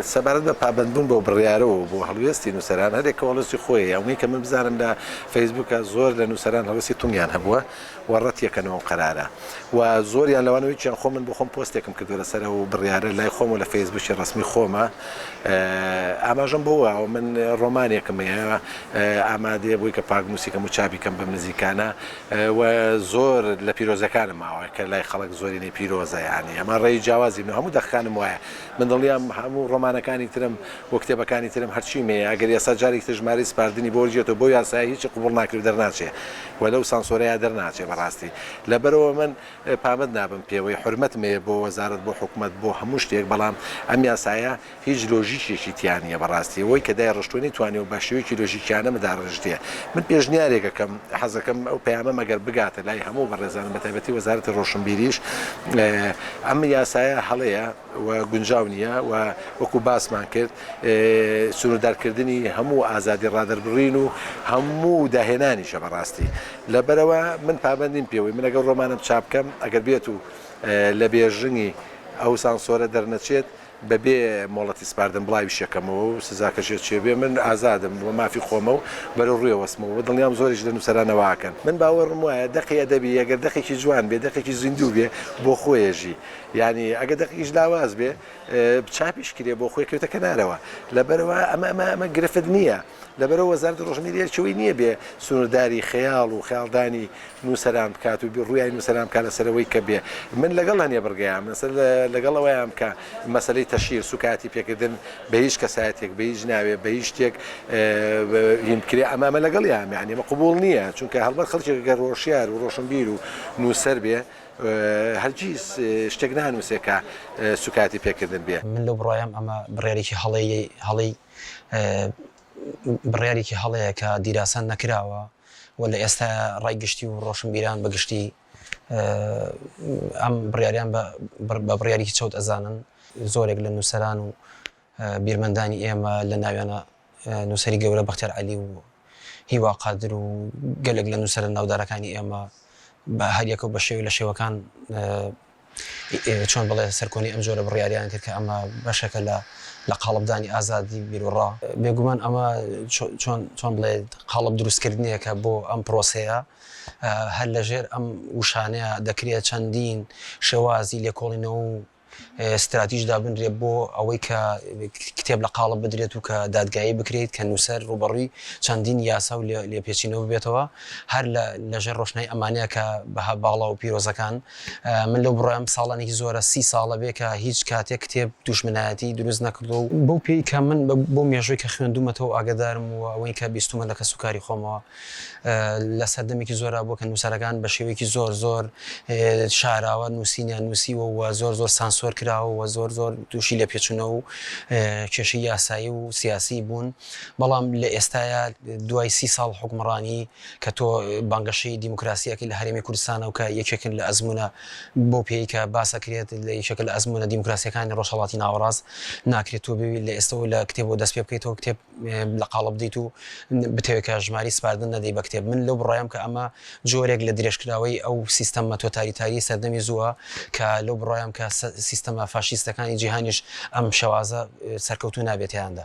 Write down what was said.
سەبارەت بە پابەندبوون بەو بڕیارە و بۆ هەڵوێستی نووسەران، هەر یەکەو هەڵوێستی خۆی، ئەوەی کە من بزانم لە فەیسبووکە زۆر لە نووسەران هەڵوێستی توندیان هەبووە و ڕەتیەکەنەوە ئەم قەرارە و زۆریان لەوانە ویکیان خۆ من بۆ خۆم پۆستێکم کردووە لەسەر ئەو بڕیارە لای خۆم و لە فەیسبووکی ڕەسمی خۆمە ئاماژەم بۆ وە من ڕۆمانێکم هەیە ئامادەیە بۆی کە پاکنووسی کەم و چاپی کەم بەم نزیکانە و زۆر لە پیرۆزەکانم ماوە کە لای خەڵک زۆرینەی پیرۆزە یانی ئەمە ڕێی جیاوازی من هەموو دەقەکانم وایە من دڵنیام هەموو ڕۆمانەکانی ترم و کتێبەکانی ترم هەرچیم هەیە ئەگەر ئێستا جارێکی تر ژمارەی سپاردنی بۆ وەرگێتەوە بەو یاسایە هیچی قبوڵ ناکرێ و دەرناچێ و لەو سانسۆرەیا دەرناچێ بەڕاستی لەبەرئەوە من پابەند نابم پێوەی حورمەتم هەیە بۆ وەزارەت بۆ حکومەت بۆ هەموو شتێک بەڵام ئەم یاسایە هیچ لۆژیکێکی تیا نییە بەڕاستی ئەوەی کە دایڕشتووە نەیتوانیوە بە شێوەیەکی لۆژیکیانە مداڕشتێ من پێشنیارێک ئەکەم حەزەکەم ئەو پەیامەم ئەگەر بگاتە لای هەموو بەڕێزانم بەتایبەتی وەزارەتی ڕۆشنبیریش ئەم یاسایە هەڵەیە و گونجاو نییە و وەکو باسمان کرد سنووردارکردنی هەموو ئازادی ڕادەربڕین و هەموو داهێنانیشە بەڕاستی لەبەرەوە من پابەند نیم پێوەی من ئەگەر ڕۆمانم چاپ بکەم ئەگەر بێت و لە بێژنگی ئەو سانسۆرە دەرنەچێت بەبێ مۆڵەتی سپاردن بڵاویشەکەمەوە و سزاکەشێ چێ بێ من ئازادم و مافی خۆمە و بەرەو ڕووی ئەوەستمەوە و دڵنیام زۆریش لە نووسەران وا ئەکەن. من باوەڕم وایە دەقی ئەدەبی ئەگەر دەقێکی جوان بێ دەقێکی زیندوو بێ بۆ خۆی ئەژی یانی ئەگەر دەقێکیش لاواز بێ چاپیش کرێ بۆ خۆی کەوتە کەنارەوە لەبەرئەوە ئەمە ئەمە ئەمە گرفت نییە لەبەرئەوە وەزارەتی ڕۆشنبیری ئەرکی ئەوەی نییە بێ سنوورداری خەیاڵ و خەیاڵدانی نووسەران بکات و ڕوویای نووسەران بکات لەسەر ئەوەی کە بێ من لەگەڵ هەنێ بڕگەیام لەسەر لەگەڵ ئەوەیام کە مەسەلەی تەشهیر سووکایەتی پێکردن بە هیچ کەسایەتێک بە هیچ ناوێ بە هیچ شتێک هین بکرێ ئەمە ئەمە لەگەڵیام یانی ئەمە قبووڵ نییە چونکە هەڵبەت خەڵکێک گەر هۆشیار و ڕۆشنبیر و نووسەر بێ هەرگیز شتێک نانووسێ کە سووکایەتی پێکردن بێ. من لەو بڕوایەم ئەمە بڕیارێکی هەڵەی هەڵەی بڕیارێکی هەڵەیە کە دیراسە نەکراوە و لە ئێستایا ڕای گشتی و ڕۆشنبیران بە گشتی ئەم بڕیاریان بە بڕیارێکی چەوت ئەزانن. زۆرێک لە نووسەران و بیرمەندانی ئێمە لە ناویانە نووسەری گەورە بەختیار عەلی و هیوا قادر و گەلێک لە نووسەرە ناودارەکانی ئێمە بە هەریەکە و بە شێوەی لە شێوەکان چۆن بڵێ سەرکۆنەی ئەم جۆرە بڕیاریان کرد کە ئەمە بەشێکە لە لە قاڵبدانی ئازادی بیروڕا. بێگومان ئەمە چۆن چۆن بڵێ قاڵب دروستکردنێکە بۆ ئەم پرۆسەیە، هەر لەژێر ئەم وشانەیە دەکرێت چەندین شێوازی لێکۆڵینەوە و ستراتیژ دابنرێت بۆ ئەوەی کە کتێب لە قاڵب بدرێت و کە دادگایی بکرێت کە نووسەر ڕووبەڕووی چەندین یاسا و لێپێچینەوە ببێتەوە هەر لە لەژێر ڕۆشنای ئەمانەیە کە بەها باڵا و پیرۆزەکان من لەو بڕوایەم ساڵانێکی زۆرە سی ساڵە بێ کە هیچ کاتێک کتێب دوژمنایەتی دروست نەکردووە و بەو پێی کە من بۆ مێژووی کە خوێندوومەتەوە و ئاگادارم و ئەوەی کە بیستوومە لە کەسوکاری خۆمەوە لە سەردەمێکی زۆرا بووە کە نووسەرەکان بە شێوەیەکی زۆر زۆر شاراوە نووسینیان نووسیوە و زۆر زۆر سانسۆر کراوە و زۆر زۆر تووشی لێپێچوونەوە و کێشەی یاسایی و سیاسی بوون بەڵام لە ئێستایا دوای سی ساڵ حوکمڕانی کە تۆ بانگەشەی دیموکراسی ئەکەی لە هەرێمی کوردستانە و کە یەکێکن لە ئەزموونە بەو پێی کە باس ئەکرێت لە یەکێکە لە ئەزموونە دیموکراسیەکانی ڕۆژهەڵاتی ناوەڕاست ناکرێت تۆ بێی لە ئێستەوە لە کتێبەوە دەست پێ بکەیتەوە کتێب لە قاڵب بدەیت و بتەوێت کە ژمارەی سپاردن نەدەی بە کتێب من لەو بڕوایەم کە ئەمە جۆرێک لە درێژکراوەی ئەو سیستەمە تۆتالیتاریەی سەردەمی زووە کە لەو بڕوایەم کە سیستەمە فاشیستەکانی جیهانیش ئەم شێوازە سەرکەوتوو نابێت تیایاندا.